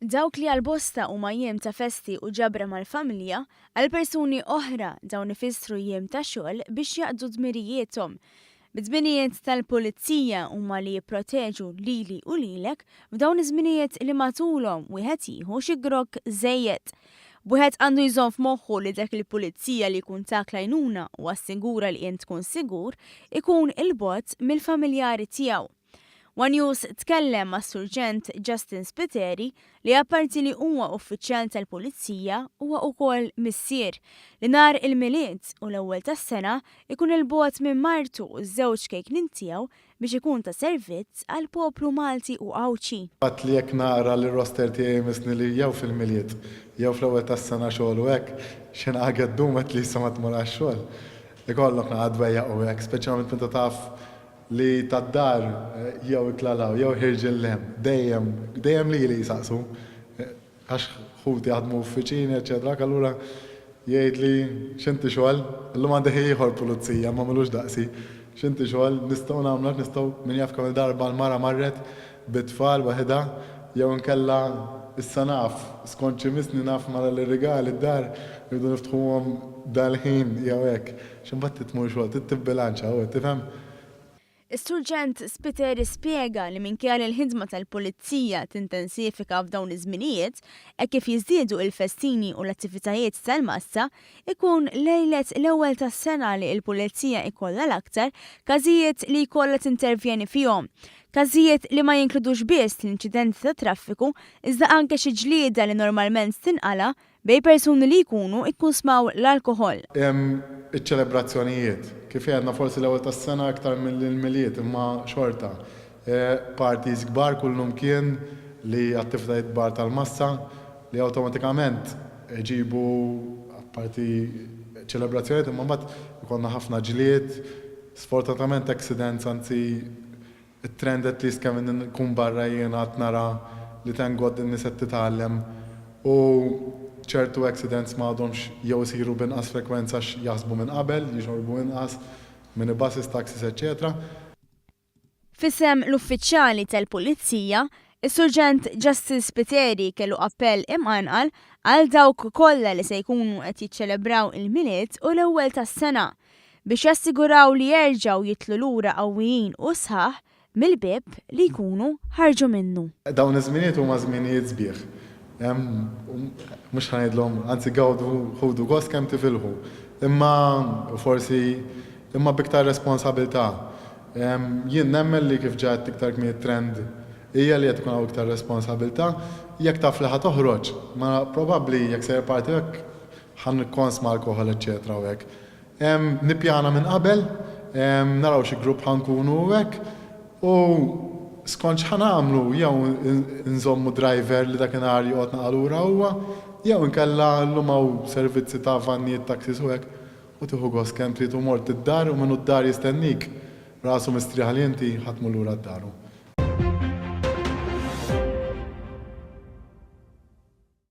Dawk li għal bosta huma jiem ta' festi u ġabra mal-familja, għal persuni oħra dawn ifissru jiem ta' xogħol biex jaqdu dmirijiethom. Bid-dmirijiet tal-pulizija huma li jipproteġu lili u lilek f'dawn iż-żminijiet li matulhom wieħed jieħu xi grokk żejjed. Wieħed għandu jżomm f'moħħu li dak il-pulizija li jkun tak l-għajnuna u assigura li int tkun sigur, ikun 'il bogħod mill-familjari tiegħu. One News tkellem mas-Surġent Justin Spiteri li apparti li huwa uffiċjal tal-Pulizija huwa ukoll missier li nhar il-Milied u l-ewwel tas-sena jkun 'il bogħod minn martu u ż-żewġ ċkejknin tiegħu biex ikun ta' servizz għall-poplu Malti u Għawdxi. Fatt li jekk nara li r-roster tiegħi jmissni li jew fil-Milied jew fl-ewwel tas-sena xogħol u hekk, xi naqa' geddum għedt li issa ma tmur għax-xogħol. Ikollok naqa' dwejjaq u hekk, speċjalment meta taf Li tad-dar jew ikla 'l hawn jew ħirġin 'l hemm. Dejjem, dejjem lili jsaqsu. Għax ħuti jaħdmu uffiċini eċċetera hekk allura jgħidli x'inti xogħol? Illum għandi ħi ieħor pulizija imma m'ilux daqsi. X'inti xogħol? Nistgħu nagħmlu hekk, nistgħu min jaf kemm-il darba l-mara marret bit-tfal waħidha jew inkella issa naf, skont x'imissni naf mara li r-rigali d-dar irridu niftħuhom dal-ħin jew hekk. X'imbagħad trid tmur xogħol, trid tibbilanċa u tifhem? Is-Surġent Spiteri spjega li minkejja li l-ħidma tal-Pulizija tintensifika f'dawn iż-żminijiet, hekk kif jiżdiedu il-festini u l-attivitajiet tal-massa, ikun lejlet l-ewwel tas-sena li l-Pulizija jkollha l-aktar każijiet li jkollha tintervjeni fihom. Każijiet li ma jinkludux biss l-inċidenti tat-traffiku iżda anke xi ġlieda li normalment tinqala' bejn persuni li jkunu kkunsmaw l-alkoħol. Hemm iċ-ċelebrazzjonijiet. Kif għedna forsi l-ewwel tas-sena iktar milli l-Milied imma xorta. Parties kbar kullumkien li attivitajiet kbar tal-massa li awtomatikament iġibu apparti ċelebrazzjonijiet imma mbagħad ikollna ħafna ġlied, sfortunatament accidents anzi It-trend at least kemm inkun barra jiena qed nara li thank God in-nies qed titgħallem u ċertu accidents ma għadhomx jew isiru b'inqas frekwenza għax jaħsbu minn qabel, jixorbu inqas, minibuses, taxis eċċetera. F'isem l-uffiċjali tal-Pulizija, is-Surġent Justice Spiteri kellu appell imqanqal għal dawk kollha li se jkunu qed jiċċelebraw il-Milied u l-Ewwel tas-Sena biex jassiguraw li jerġgħu jidħlu lura qawwijin u sħaħ mill-bieb li jkunu ħarġu minnu. Dawn iż-żminijiet huma żminijiet sbieħ. Mhux ħa ngħidlhom, anzi gawdu, ħudu gost kemm tifilħu. Imma forsi imma b'iktar responsabilità. Jien nemmen li kif ġa għedt iktar kmieni t-trend hija li qed ikun hawn iktar responsabilità. Jekk taf li ħa toħroġ, ma probabbli jekk sejjer party u hekk ħa nikkonsma alkoħol eċċetera u hekk. Nippjana minn qabel, naraw xi grupp ħa nkunu u hekk, u skont x'ħa nagħmlu jew inżommu driver li dakinhar joqgħod naqa' lura huwa, jew inkella llum hawn servizzi ta' vannijiet, taxis u hekk, u tieħu gost kemm trid u mort id-dar u min hu d-dar jistennik rasu mistrieħ li inti ħa tmur lura d-dar u.